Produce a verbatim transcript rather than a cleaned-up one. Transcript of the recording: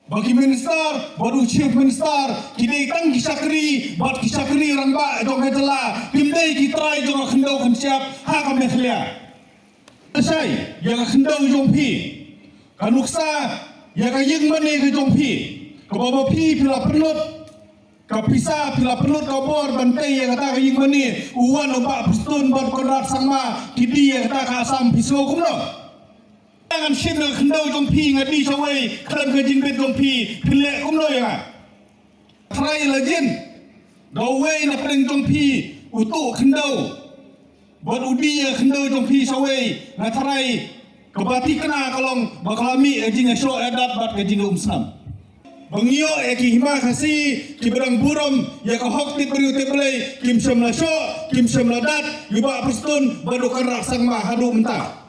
Ba ki minister bad u chief minister ki dei tang ki shakri bad ki shakri rangbah jong ka jylla, kim dei ki trai jong ka khyndew khynsiap ha ka Meghalaya. Shai ïa ka khyndew jong phi, ka nuksa ïa ka ïing mane ka jong phi, kaba ba phi phi la pynlut ka pisa, phi la pynlut ka bor ban tei ïa kata ka ïing mane. U wan u Bah Prestone bad Conrad Sangma ki die ïa kata ka Assam, phi sngew kumno? Ngan shim ïa ka khyndew jong phi, nga die shawei khlem ka jingbit jong phi, phin leh kumno ïa nga? Trai la jin, da uwei na pdeng jong phi u tuh khyndew bad u die ïa ka khyndew jong phi shawei. Nga trai kaba thikna ka long ba ka la mih ka jingïashoh ïadat bad ka jingïaumsnam. Ba ngi ïoh ïa ki hima Khasi kiba dang burom ïa ka hok tip briew tip Blei, kim shym la shoh, kim shym la dat ïa u Bah Prestone bad u Conrad Sangma haduh mynta.